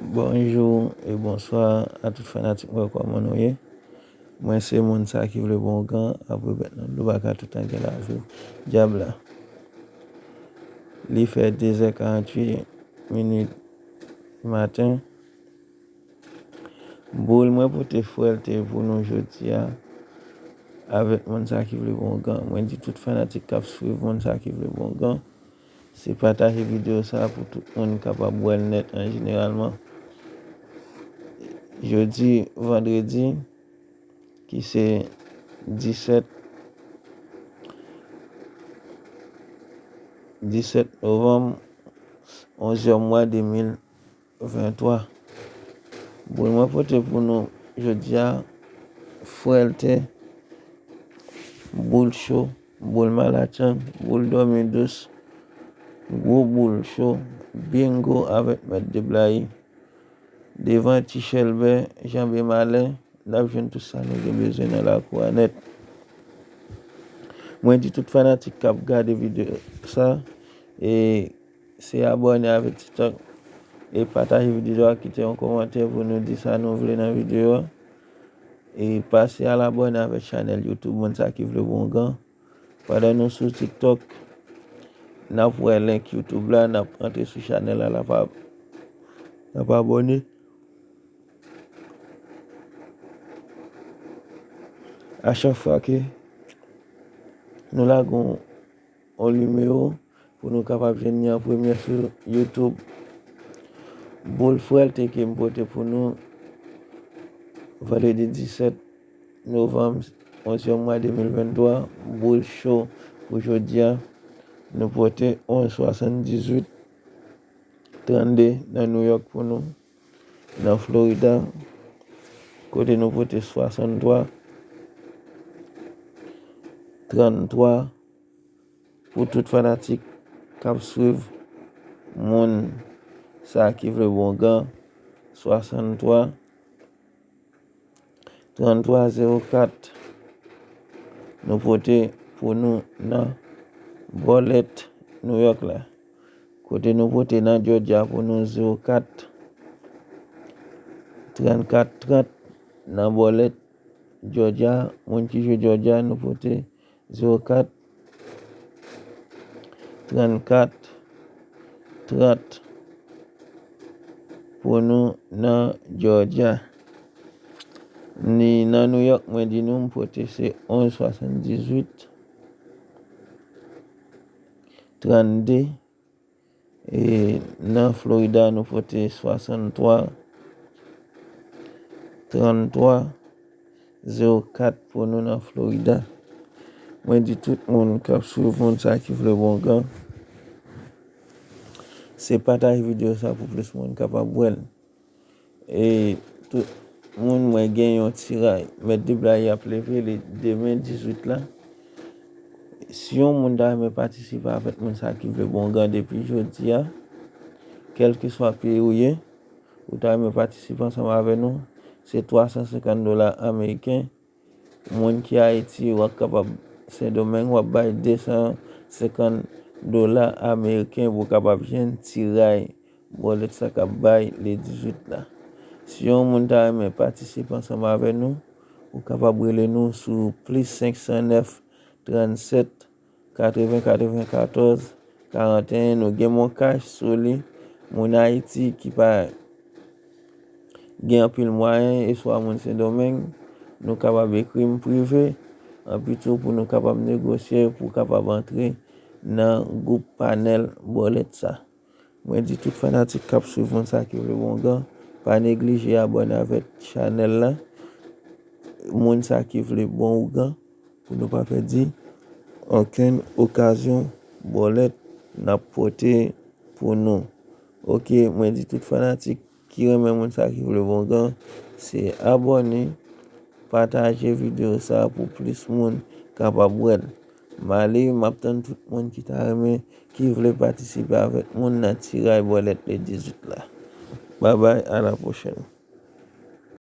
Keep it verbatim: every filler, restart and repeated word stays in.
Bonjou e bonswa a tout fanatik mwen, kòman nou ye? Mwen se moun sa ki vle bon ougan, apre bèt nan dlo, pa ka toutan gen lavi dyab la. Li fè de zè karanntuit minit maten. Boul mwen pote fwèlte pou nou jodi a avèk moun sa ki vle bon ougan. Mwen di tout fanatik k ap swiv moun sa ki vle bon ougan, se pataje videyo sa pou tout moun kapab wè l nèt an jeneralman. Jodi vandredi, ki se disèt, disèt novanm, onzyèm mwa de mil venntwa. Boul mwen pote pou nou jodi a, fwèlte, boul cho, boul malatchang, boul dòmi dous, gwo boul cho, bingo avèk mèt deblayi. Devan Ti Chèlbè, Janbe Malen, n ap jwenn tout sa nou gen bezwen nan lakou a nèt. Mwen di tout fanatik k ap gade videyo sa, e se abòne avèk TikTok, e pataje videyo a, kite yon kòmantè pou nou di sa nou vle nan videyo a. E pase al abòne avèk chanèl YouTube moun sa ki vle bon ougan. Pandan nou sou TikTok, n ap wè link YouTube la, n ap antre sou chanèl la, n ap ab-, n ap abòne. A chak fwa ke nou lage yon, yon nimewo pou nou kapab jwenn li an premye sou YouTube. Boul fwèlte ke m pote pou nou vandredi disèt novanm, onzyèm mwa de mil venntwa, boul cho pou jodi a. Nou pote onz swasanndizuit, trannde nan New York pou nou, nan Florida, kote nou pote swasanntwa, tranntwa, pou tout fanatik k ap swiv moun sa ki vle bon ougan, swasanntwa, tranntwa zewo kat, nou pote pou nou nan bòlèt New York la. Kote nou pote nan Georgia pou nou zewo kat, trannkat trant, nan bòlèt Georgia, moun ki jwe Georgia, nou pote zewo kat, trannkat trant pou nou nan Georgia. Ni nan New York, mwen di nou, m pote se onz swasanndizuit, trannde. E nan Florida, nou pote swasanntwa, tranntwa, zewo kat pou nou nan Florida. Mwen di tout moun k ap swiv moun sa ki vle bon ougan, se pataje videyo sa pou plis moun kapab wè l. E tout moun, mwen gen yon tiray. Mèt Deblayi ap leve li demen dizuit la. Si yon moun ta renmen patisipe avèk moun sa ki vle bon ougan depi jodi a, kèlkeswa peyi ou ye, ou ta renmen patisipe ansanm avè nou, se twa san senkant dola ameriken. Moun ki Ayiti, w ap kapab, Sendomeng, w ap bay de san senkant dola ameriken pou w kapab jwenn tiray bòlèt sa k ap bay le dizuit la. Si yon moun ta renmen patisipe ansanm avè nou, ou kapab rele nou sou plis senk san nèf, trannsèt, katreven, katrevenkatòz, karanteyen. Nou gen MonCash sou li. Moun Ayiti ki pa gen anpil mwayen, e swa moun Sendomeng, nou kapab ekri m prive, anpi tou pou nou kapab negosye, pou w kapab antre nan gwoup panèl bòlèt sa. Mwen di tout fanatik k ap swiv moun sa ki vle bon ougan, pa neglije abòne avèk chanèl la. Moun sa ki vle bon ougan, pou nou pa pèdi okenn okazyon bòlèt n ap pote pou nou. Oke, mwen di tout fanatik ki renmen moun sa ki vle bon ougan, se abòne, pataje videyo sa pou plis moun kapab wè l. M ale, m ap tann tout moun ki ta renmen, ki vle patisipe avèk moun nan tiray bòlèt le dizuit la. Babay, a la pwochèn.